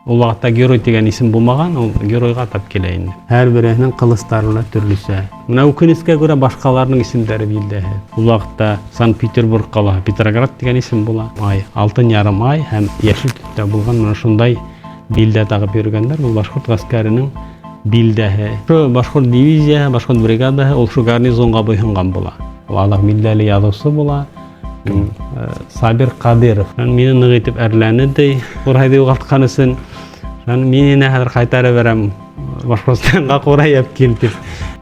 Ул ваҡытта герой тигән исем булмаған, ул геройға атап килә инде. Һәр береһенең ҡылыстары ла төрлөсә. Менә үкенескә күрә башҡаларының исемдәре билдәһеҙ. Ул ваҡытта Санкт-Петербург ҡалаһы Петроград тигән исем була. Ай, алтын ярым ай һәм йәшел төҫтә булған менә шундай билдә тағып йөрөгәндәр. Ул башҡорт ғәскәренең билдәһе. Ошо башҡорт дивизияһы, башҡорт бригадаһы ул шу гарнизонға буйһонған була. Ул аҙаҡ билдәле яҙыусы була. Сабир Ҡадиров. Мине ныҡ итеп әрләне ти, ҡурайҙы юғалтҡан өсөн. Мин инә хәҙер ҡайтарып бәрәм Башҡортостанға ҡурай алып кил тип.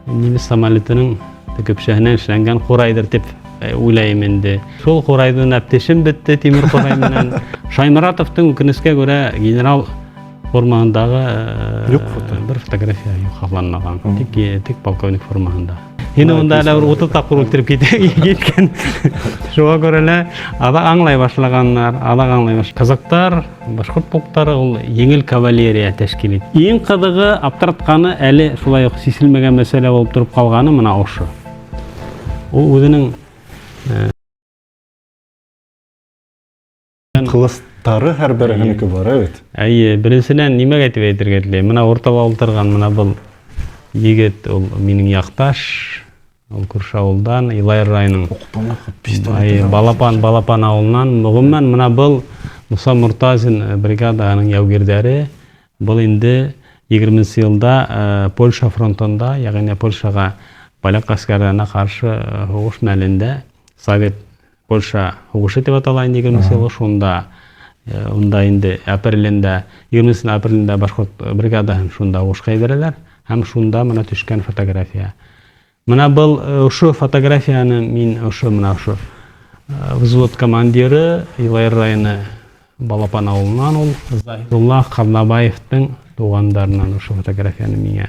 Немец самолетының көпшәһенән эшләнгән ҡурайҙыр тип уйлайым инде. Шул ҡурайҙы уйнап тешем бөттө тимер ҡурай менән. Шайморатовтың үкенескә күрә генерал формаһындағы юҡ фото. Бер фотография юҡ һаҡланмаған. Тик полковник формаһында. Һине унда әле бер 30 тапҡыр үлтереп киткән. Шуға күрә лә аҙаҡ аңлай башлағаннар, аҙаҡ аңлай баш. Казактар, башҡорт полктары ул еңел кавалерия тәшкил итә. Иң ҡыҙығы, аптыратҡаны әле шулай уҡ сиселмәгән мәсьәлә булып тороп ҡалғаны мына ошо. Ул үҙенең Ҡылыстары һәр береһенеке бар, ә бит? Әйе, беренсенән нимәгә тип әйтергә теләйем? Мына уртала ултырған мына был егет ул минең яҡташ, ул күрше ауылдан, Илайыр районының Балапан, Балапан ауылынан. Ғөмүмән, мына был Муса Муртазин бригадаһының яугирҙәре. Был инде 20 йылда Польша фронтында, йәғни Польшаға поляк ғәскәрҙәренә ҡаршы һуғыш мәлендә Совет Польша һуғышы тип атала инде 20 йылы шунда унда инде апрелендә 20 апрелендә башҡорт бригадаһын шунда һуғышҡа ебәрәләр һәм шунда мына төшкән фотография. Мына был ошо фотографияны мин ошо мына ошо взвод командиры Илайыр районы Балапан ауылынан ул Заһидулла Ҡаҙнабаевтың туғандарынан ошо фотографияны миңә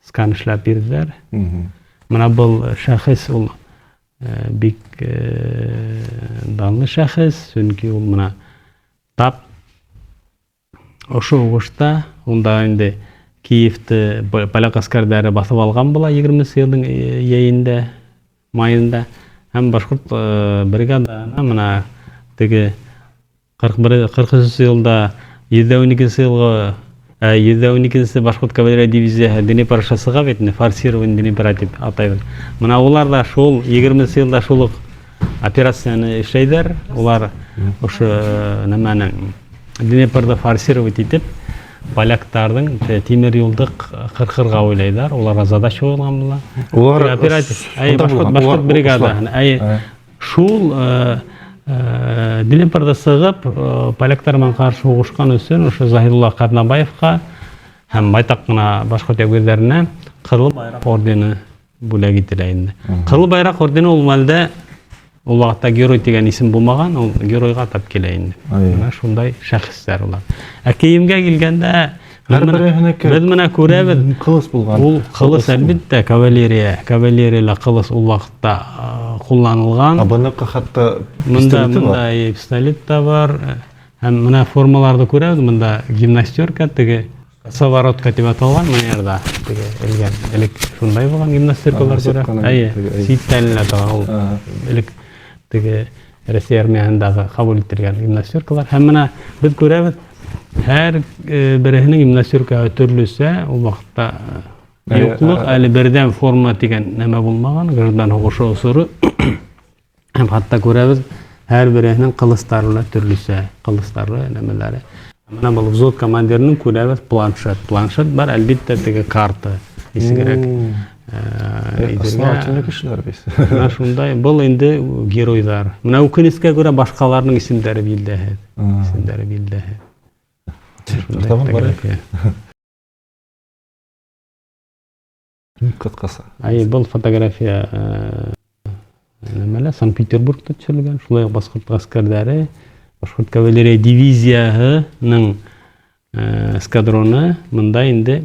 скан эшләп бирҙеләр. Мына был шәхес ул бик данлы шәхес, сөнки ул мына тап ошо һуғышта унда инде Киевты поляк ғәскәрҙәре баҫып алған була 20 йылдың йәйендә, майында. Һәм башҡорт бригадаһына мына теге 41 43 йылда 112 йылғы 112 башҡорт кавалерия дивизияһы Днепр аша сыға бит, форсирование Днепра тип атайбыҙ. Мына улар ҙа шул 20 йылда шул уҡ операцияны эшләйҙәр. Улар ошо нәмәне Днепрҙы форсировать итеп, поляктарҙың тимер юлды ҡырҡырға уйлайҙар. Уларға задача ҡуйылған була. Улар оператив, башҡорт бригадаһын. Шул Днепрҙы сығып, поляктар менән ҡаршы һуғышҡан өсөн ошо Заһидулла Ҡаҙнабаевҡа һәм байтаҡ ҡына башҡорт яугирҙәренә Ҡыҙыл Байраҡ ордены бүләк ителә инде. Ҡыҙыл Байраҡ ордены ул мәлдә ул ваҡытта герой тигән исем булмаған, ул геройға атап килә инде. Мына шундай шәхестәр улар. Ә кейемгә килгәндә беҙ мына күрәбеҙ, ҡылыс булған. Ул ҡылыс әлбиттә кавалерия, кавалерияла ҡылыс ул ваҡытта ҡулланылған. Ә быныҡы хатта пистолеты бар. Мында пистолет та бар. Һәм мына формаларҙы күрәбеҙ, мында гимнастерка теге косоворотка тип аталған, мына ерҙә теге элгән, элек шундай булған гимнастеркалар күрә. Әйе, ситтән элә торған ул. Элек теге Россия армияһындағы ҡабул ителгән гимнастеркалар. Һәм мына беҙ күрәбеҙ, һәр береһенең гимнастеркаһы төрлөсә, ул ваҡытта юҡлыҡ, әле берҙәм форма тигән нәмә булмаған, граждан һуғышы осоро. Һәм хатта күрәбеҙ, һәр береһенең ҡылыстары ла төрлөсә, ҡылыстары, нәмәләре. Мына был взвод командирының күрәбеҙ планшет. Планшет бар, әлбиттә, теге карта. Нисегерәк Основательный кешеләр бит. Мына шундай, был инде геройҙар. Мына үкенескә күрә башҡаларының исемдәре билдәһеҙ. Исемдәре билдәһеҙ. Ҡыҫҡаса. Ай, был фотография нәмәлә Санкт-Петербургта төшөрөлгән. Шулай уҡ башҡорт ғәскәрҙәре, башҡорт кавалерия дивизияһының эскадроны мында инде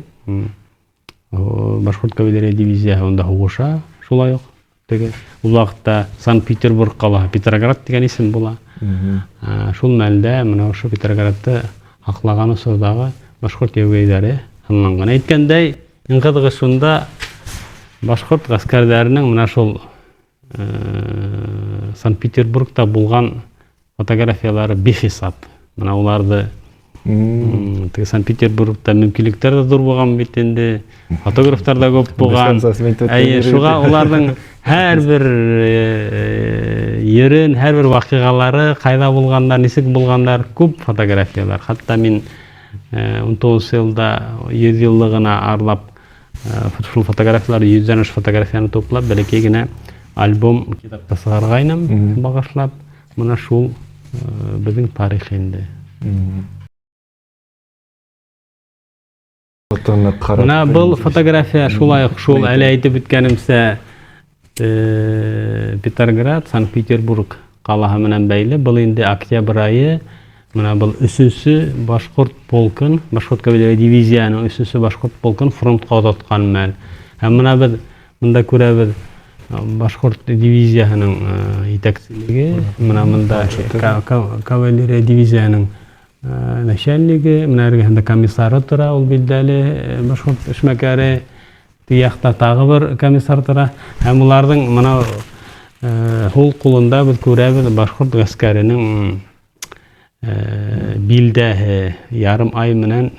башҡорт кавалерия дивизияһы унда һуғыша, шулай уҡ теге ул ваҡытта Санкт-Петербург ҡалаһы Петроград тигән исем була. Шул мәлдә мына ошо Петроградты һаҡлаған осорҙағы башҡорт яугирҙәре һынланған. Әйткәндәй, иң ҡыҙығы шунда башҡорт ғәскәрҙәренең мына шул Санкт-Петербургта булған фотографиялары бихисап. Мына уларҙы Теге Санкт-Петербургта мөмкинлектәр ҙә ҙур булған бит инде, фотографтар ҙа күп булған. Әйе, шуға уларҙың һәр бер ерен, һәр бер ваҡиғалары, ҡайҙа булғандар, нисек булғандар, күп фотографиялар. Хатта мин 19 йылда 100 йыллығына арлап шул фотографиялар, 100-дән ашыу фотографияны туплап, бәләкәй генә альбом китапта сығарғайным, бағышлап. Мына шул беҙҙең тарих инде. Мына был фотография шулай уҡ шул әле әйтеп үткәнемсә Петроград, Санкт-Петербург ҡалаһы менән бәйле. Был инде октябрь айы. Мына был өсөнсө башҡорт полкын, башҡорт кавалерия дивизияһының өсөнсө башҡорт полкын фронтҡа оҙатҡан мәл. Һәм мына беҙ мында күрәбеҙ башҡорт дивизияһының етәкселеге, мына мында кавалерия дивизияһының начальниги, мына эргәһендә комиссары тора, ул билдәле башҡорт эшмәкәре, теге яҡта тағы бер комиссар тора. Һәм уларҙың мына һул ҡулында беҙ күрәбеҙ башҡорт ғәскәренең билдәһе, ярым ай менән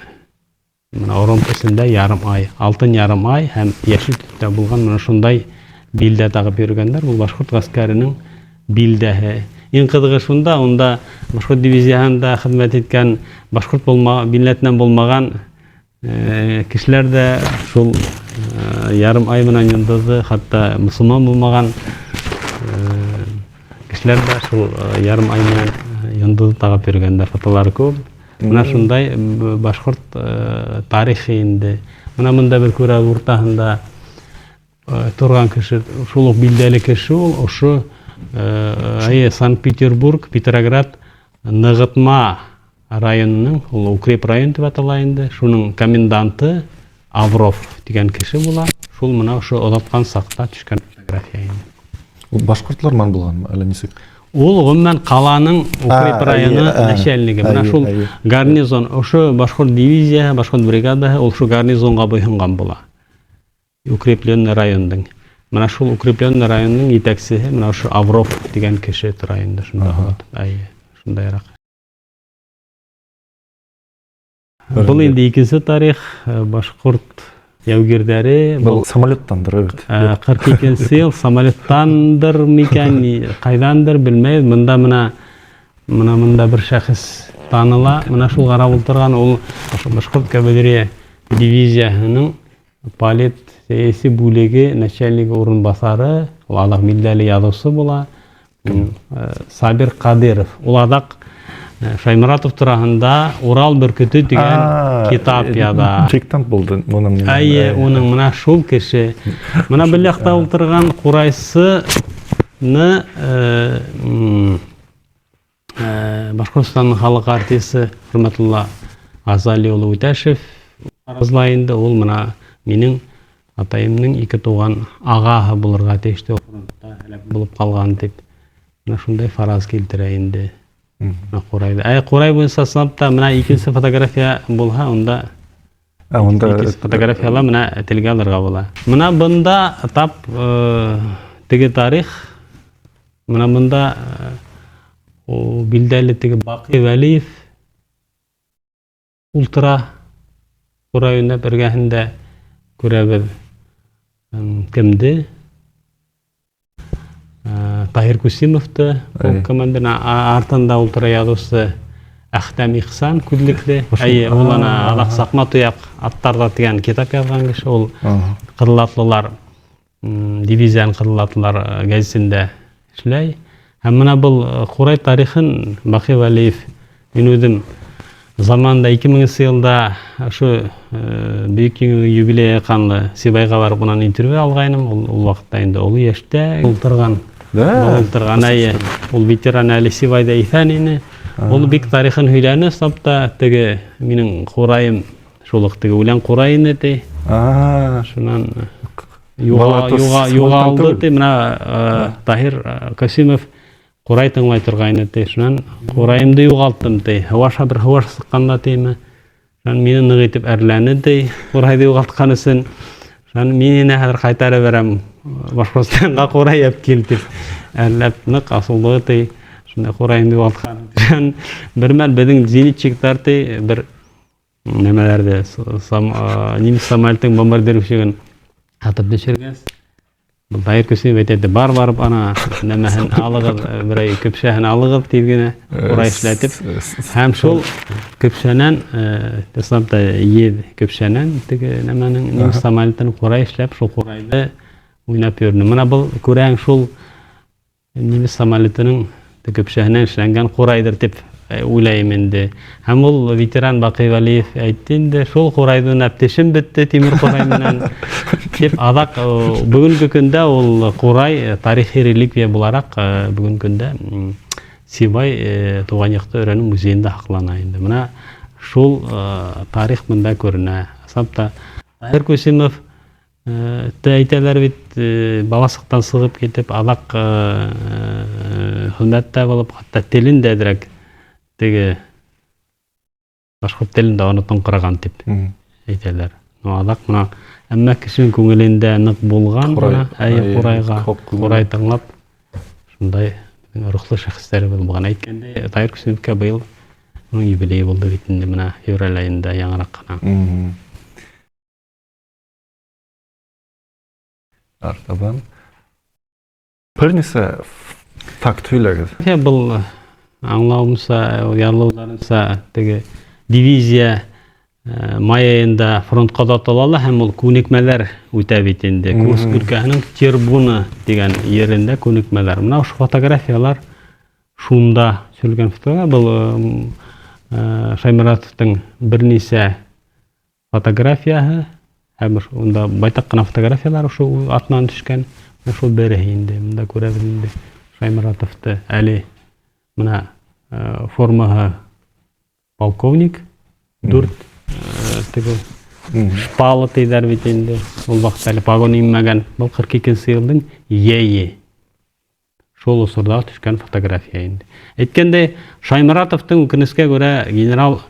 мына ромб эсендә ярым ай, алтын ярым ай һәм йәшел төҫтә булған мына шундай билдә тағып йөрөгәндәр. Ул башҡорт ғәскәренең билдәһе. Иң ҡыҙығы шунда, унда башҡорт дивизияһында хеҙмәт иткән башҡорт милләтенән булмаған кешеләр ҙә шул ярым ай менән йондоҙҙо, хатта мосолман булмаған кешеләр ҙә шул ярым ай менән йондоҙҙо тағып йөрөгәндәр, фотолары күп. Мына шундай башҡорт тарихы инде. Мына бында бер күрә уртаһында торған кеше, шул уҡ билдәле кеше ул, ошо Санкт-Петербург, Петроград нығытма районының, ул укреп район тип атала инде, шуның коменданты Авров тигән кеше була. Шул мына ошо оҙатҡан саҡта төшкән фотография инде. Ул башҡортлар менән булғанмы, әллә нисек? Ул ғөмүмән ҡаланың укреп районы начальниги. Мына шул гарнизон, ошо башҡорт дивизияһы, башҡорт бригадаһы ул шул гарнизонға буйһонған була. Укрепленный райондың. Мына шул укрепленный райондың етәксеһе мына ошо Авров тигән кеше тора инде шунда. Әйе, шундайыраҡ. Был инде икенсе тарих, башҡорт яугирҙәре. Был самолеттандыр бит. 42 йыл самолеттандыр микән, ҡайҙандыр белмәйбеҙ. Мында мына мында бер шәхес таныла. Мына шул ҡарап ултырған ул башҡорт кавалерия дивизияһының полит сәйәси бүлеге начальниги урынбаҫары, ул аҙаҡ билдәле яҙыусы була. Сабир Ҡадиров. Ул аҙаҡ Шайморатов тураһында Урал бөркөтө тигән китап яҙа. Диктант булды уның. Әйе, уның мына шул кеше. Мына бер яҡта ултырған ҡурайсыны Башҡортостандың халыҡ артисы Хөрмәтулла Ғазали улы Үтәшев фаразлай инде. Ул мына минең атайымдың ике туған ағаһы булырға тейешле, фронтта һәләк булып ҡалған тип. Мына шундай фараз килтерә инде. Мына ҡурайҙы. Әй, ҡурай буйынса ысынлап та мына икенсе фотография булһа, унда икенсе фотографияла мына телгә алырға була. Мына бында тап теге тарих, мына бында ул билдәле теге Баҡи Вәлиев ултыра ҡурай уйнап, эргәһендә күрәбеҙ кемде? Таһир Кусимовты, полк командирына, артында ултыра яҙыусы Әхтәм Ихсан күҙлекле. Әйе, ул ана аҙаҡ Саҡма тояҡ аттарҙа тигән китап яҙған кеше. Ул Ҡыҙыл атлылар, дивизияның Ҡыҙыл атлылар гәзитендә эшләй. Һәм мына был ҡурай тарихын Баҡи Вәлиев мин үҙем заманында ике меңенсе йылда ошо Бөйөк Еңеү юбилейы ҡанлы Сибайға барып унан интервью алғайным. Ул ваҡытта инде оло йәштә ултырған. Ултырған, әйе. Ул ветеран әле Сибайҙа иҫән ине. Ул бик тарихын һөйләне, сап та теге минең ҡурайым шул уҡ теге үлән ҡурай ине ти. Шунан юғалды ти. Мына Таһир Касимов ҡурай тыңлай торғайны ти. Шунан ҡурайымды юғалттым ти. Һыуаша бер һыуаш сыҡҡанда тиме. Шунан мине ныҡ итеп әрләне ти, ҡурайҙы юғалтҡан өсөн. Шунан мин инә хәҙер ҡайтарып бәрәм, Башҡортостанға ҡурай алып кил тип әрләп ныҡ асыулы ти. Шундай ҡурайымды юғалтҡан. Бер мәл беҙҙең зенитчиктар ти бер нәмәләрҙе немец самолетын бомбардировщигын атып төшөргәс, был Таһир Көсөмов әйтә, бар барып ана нәмәһен алығыҙ, берәй көпшәһен алығыҙ тиҙ генә ҡурай эшләтеп. Һәм шул көпшәнән, ысынлап та еҙ көпшәнән теге нәмәнең немец самолетын ҡурай эшләп, шул ҡурайҙы уйнап йөрөнө. Мына был күрәң шул немец самолетының көпшәһенән эшләнгән ҡурайҙыр тип уйлайым инде. Һәм ул ветеран Баҡый Вәлиев әйтте инде, шул ҡурайҙы уйнап тешем бөттө тимер ҡурай менән тип. Аҙаҡ бөгөнгө көндә ул ҡурай тарихи реликвия булараҡ бөгөнгө көндә Сибай тыуған яҡты өйрәнеү музейында һаҡлана инде. Мына шул тарих бында күренә. Ысынлап та Таһир Күсемов тә әйтәләр бит, баласыҡтан сығып китеп, аҙаҡ хеҙмәттә булып, хатта телен дә әҙерәк теге башҡорт телен дә онотоңҡораған тип әйтәләр. Ну, аҙаҡ мына әммә кешенең күңелендә ныҡ булған, Ҡурай, мына, әйе, әйе, ҡурайға, халыҡ күңеле. Ҡурай тыңлап, шундай рухлы шәхестәребеҙ булған. Әйткәндәй, Таһир Көсөмовҡа быйыл уның юбилейы булды бит инде, мына февраль айында яңыраҡ ҡына. Артабан. Бер нисә факт һөйләгеҙ. Был аңлауымса, ярлауҙарынса, теге дивизия май айында фронтҡа оҙатыла ла, һәм ул күнекмәләр үтә бит инде. Курск өлкәһенең Тербуна тигән ерендә күнекмәләр. Мына ошо фотографиялар шунда төшөрөлгән фотография. Был Шаймуратовтың бер нисә фотографияһы, һәм унда байтаҡ ҡына фотографиялар ошо атынан төшкән. Мына шул береһе инде. Мында күрәбеҙ инде Шаймуратовты әле мына формаһы полковник, дүрт теге шпала тейҙәр бит инде. Ул ваҡытта әле погон инмәгән. Был ҡырҡ икенсе йылдың йәйе. Шул осорҙа төшкән фотография инде. Әйткәндәй, Шаймуратовтың үкенескә күрә генерал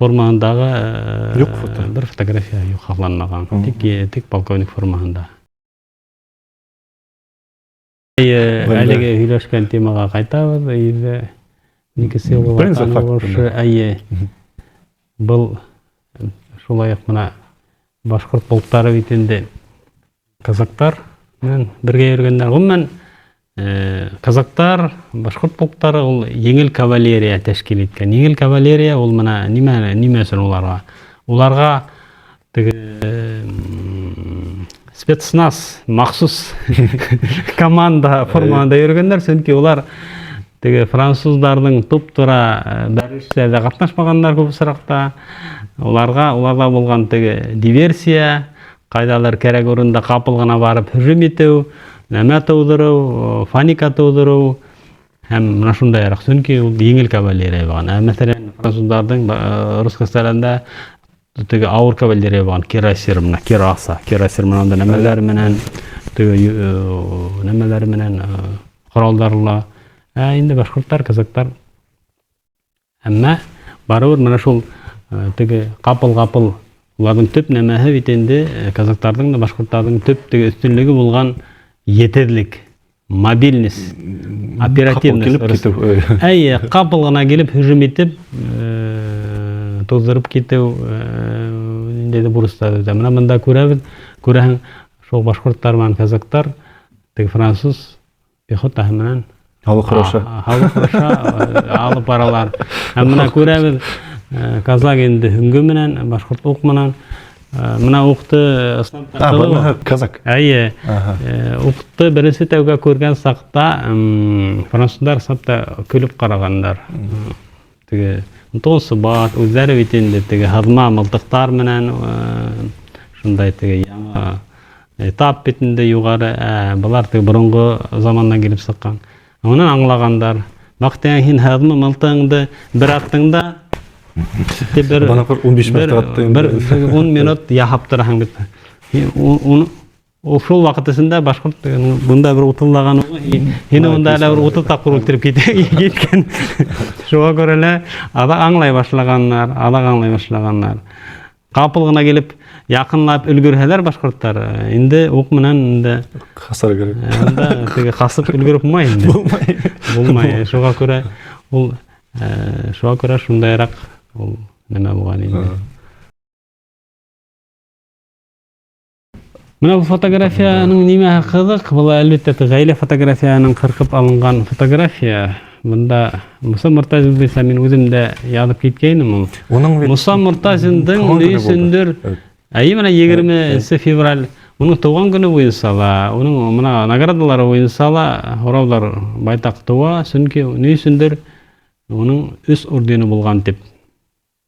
формаһындағы Юҡ фото. бер фотография юҡ, һаҡланмаған. Тик полковник формаһында. Бында. Әлеге һөйләшкән темаға ҡайтабыҙ. Өйҙә икенсе йыл Беренсе Ватан факт һуғышы, бында. әйе. Был шулай уҡ мына башҡорт полктары бит инде казактар менән бергә йөрөгәндәр. Ғөмүмән, казактар, башҡорт полктары ул еңел кавалерия тәшкил иткән. Еңел кавалерия ул мына нимә өсөн уларға? Уларға теге спецназ, махсус команда формаһында йөрөгәндәр, сөнки улар теге француздарҙың туп-тура бәрелештәрҙә ҡатнашмағандар күп осраҡта. Уларға, уларҙа булған теге диверсия, ҡайҙалыр кәрәк урында ҡапыл ғына барып һөжүм итеү, нәмә тыуҙырыу, паника тыуҙырыу һәм мына шундайыраҡ, сөнки ул еңел кавалерия булған. Ә мәҫәлән, француздарҙың рус крестьяндарында теге ауыр кавалерия булған, кирасир, мына кираса, кирасир менән унда нәмәләр менән, теге нәмәләр менән ҡоралдарла. Ә инде башҡорттар, казактар әммә барыбер мына шул теге ҡапыл-ҡапыл уларҙың төп нәмәһе бит инде казактарҙың да башҡорттарҙың төп теге өҫтөнлөгө булған етеҙлек, мобильность, оперативность. Ҡапыл килеп китеү. Әйе, ҡапыл ғына килеп һөжүм итеп, туҙҙырып китеү, ниндәйҙер бурыстар үтә. Мына бында күрәбеҙ, күрәһең, шул башҡорттар менән казактар теге француз пехотаһы менән Халыҡ һораша. Халыҡ һораша, алып баралар. Һәм мына күрәбеҙ, казак инде һөңгө менән, башҡорт уҡ менән. Мына уҡты ысынлап та А, ҡылып быныһы казак. Әйе. Уҡты беренсе тәүгә күргән саҡта, француздар ысынлап та көлөп ҡарағандар. Теге туғыҙынсы бат, үҙҙәре бит инде теге һыҙма мылтыҡтар менән, шундай теге яңы этап бит инде юғары, былар теге боронғо замандан килеп сыҡҡан. Унан аңлағандар. Баҡтың һин һыҙма мылтығыңды бер аттың да, тип бер Бына бер ун биш бер мәртәбә атты инде. бер ун минут яһап тораһың бит. Һин ул шул ваҡыт эсендә башҡорт бында бер утыҙлаған уғы, һине унда әле бер утыҙ тапҡыр үлтереп киткән. Шуға күрә лә аҙаҡ аңлай башлағаннар, аҙаҡ аңлай башлағаннар. Ҡапыл ғына килеп яҡынлап өлгөрһәләр башҡорттар, инде уҡ менән инде Ҡасыр кәрәк. Унда теге ҡасып өлгөрөп булмай инде. Булмай. Булмай. Шуға күрә ул шуға күрә шундайыраҡ ул нәмә булған инде. Бына был фотографияның нимәһе ҡыҙыҡ? Был әлбиттә ғаилә фотографияһынан ҡырҡып алынған фотография. Бында Муса Мортазин буйынса мин үҙем дә яҙып киткәйнем ул. Уның бит Муса Мортазиндың тыуған ни көнө булды. өсөндөр Әйе, менә 20 февраль уның тыуған көнө буйынса ла, уның мына наградалары буйынса ла һорауҙар байтаҡ тыуа, сөнки ни өсөндөр уның 3 ордены булған тип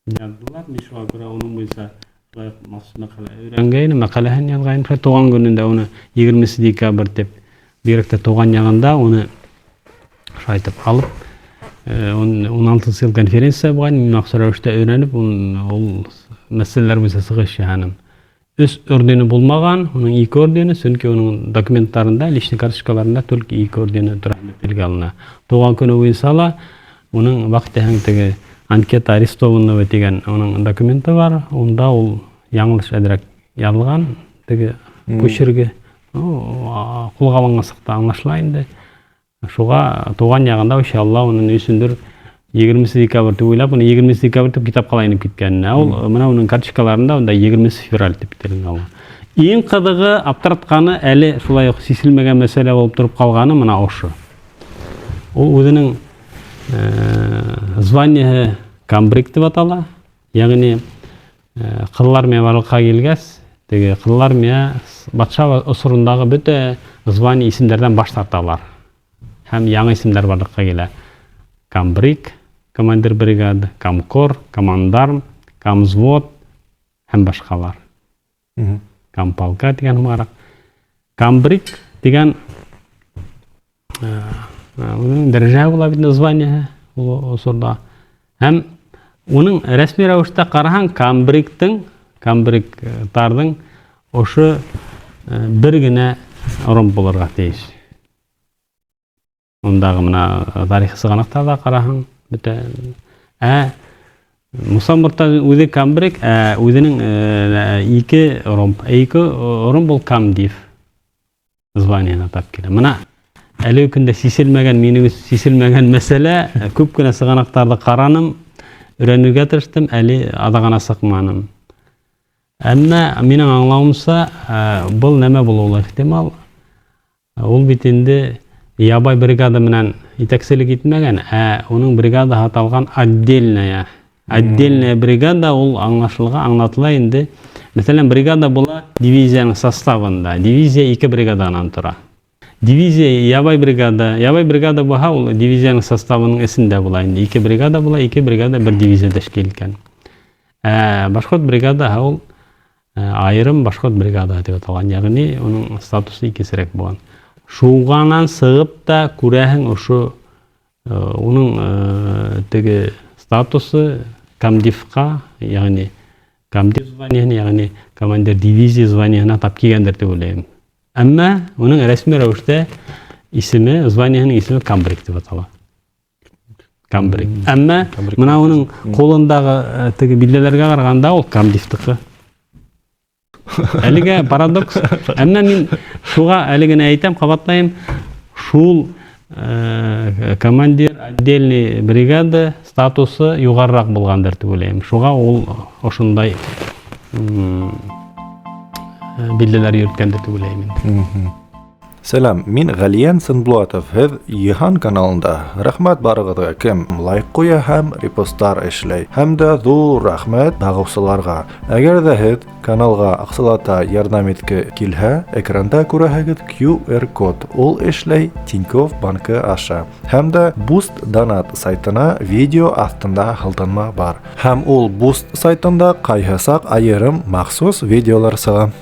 яҙҙылар. Мин шуға күрә уның буйынса шулай уҡ махсус мәҡәлә өйрәнгәйнем, мәҡәләһен яҙғайным. Шулай тыуған көнөндә уны 20 декабрь тип, бигерәк тә тыуған яғында уны шулай итеп алып, ун алтынсы йыл конференция булған, мин махсус рәүештә өйрәнеп, ул мәсьәләләр буйынса сығыш яһаным. 3 ордены булмаған, уның 2 ордены, сөнки уның документтарында, личный карточкаларында только 2 ордены тураһында телгә алына. Тыуған көнө буйынса ла уның ваҡыт теге анкета арестованного тигән уның документы бар, унда ул яңылыш әҙерәк яҙылған, теге почерге, ҡулға алынған саҡта аңлашыла инде. Шуға тыуған яғында иншалла уның өсөндөр 20 декабрь тип уйлап, уны 20 декабрь тип китапҡа ла инеп киткән. Ә ул мына уның карточкаларында унда 20 февраль тип телгә алына. Иң ҡыҙығы, аптыратҡаны әле шулай уҡ сиселмәгән мәсьәлә булып тороп ҡалғаны мына ошо. Ул үҙенең званиеһы комбриг тип атала, ягъни Ҡыҙыл Армия барлыҡҡа килгәс, теге Ҡыҙыл Армия батша осорондағы бөтә звание исемдәрҙән баш тарталар. Һәм яңы исемдәр барлыҡҡа килә. Комбриг, командир бригады, комкор, командарм, комвзвод һәм башҡалар. Комполка тигән һымаҡ. Комбриг тигән, уның дәрәжәһе була бит названиеһы ул осорҙа. Һәм уның рәсми рәүештә ҡараһаң, комбригтарҙың ошо бер генә ромб булырға тейеш. Ундағы мына тарихи сығанаҡтарҙа ҡараһаң, бөтә. Ә Муса Мортазин үҙе комбриг, ә үҙенең ике ромб, ике ромб ул комдив званиеһына тап килә. Мына әлеге көндә сиселмәгән, минең өсөн сиселмәгән мәсьәлә, күп кенә сығанаҡтарҙы ҡараным, өйрәнергә тырыштым, әле аҙағына сыҡманым. Әммә минең аңлауымса, был нәмә булыуы ла ихтимал. Ул бит инде ябай бригада менән етәкселек итмәгән, ә уның бригадаһы аталған отдельная. Отдельная бригада ул аңлашылға, аңлатыла инде. Мәҫәлән, бригада була дивизияның составында. Дивизия ике бригаданан тора. Дивизия ябай бригада, ябай бригада булһа, ул дивизияның составының эсендә була инде. Ике бригада була, ике бригада бер дивизия тәшкил иткән. Ә башҡорт бригадаһы ул айырым башҡорт бригадаһы тип аталған, ягъни уның статусы икенсерәк булған. Шуғанан сығып та күрәһең ошо уның теге статусы комдивҡа, ягъни комдив званиеһына, ягъни командир дивизия званиеһына тап килгәндер тип уйлайым. Әммә уның рәсми рәүештә исеме, званиеһының исеме комбриг тип атала. Комбриг. Әммә Комбриг. мына уның ҡулындағы теге билдәләргә ҡарағанда ул комдивтыҡы. Әлегә парадокс. Әммә мин шуға әле генә әйтәм, ҡабатлайым, шул командир отдельной бригады статусы юғарыраҡ булғандыр тип уйлайым. Шуға ул ошондай билдәләр йөрөткәндер тип уйлайым инде. Сәлам, мин Галиян Сынблатов, һеҙ Йыһан каналында. Рәхмәт барығыҙға, кем лайк ҡуя һәм репосттар эшләй. Һәм дә ҙур рәхмәт бағыусыларға. Әгәр ҙә һеҙ каналға аҡсалата ярҙам итке килһә, экранда күрәһегеҙ ку эр код. Ул эшләй Тинькофф банкы аша. Һәм дә Boost Donat сайтына видео аҫтында һылтанма бар. Һәм ул Boost сайтында ҡайһы саҡ айырым махсус видеолар сыға.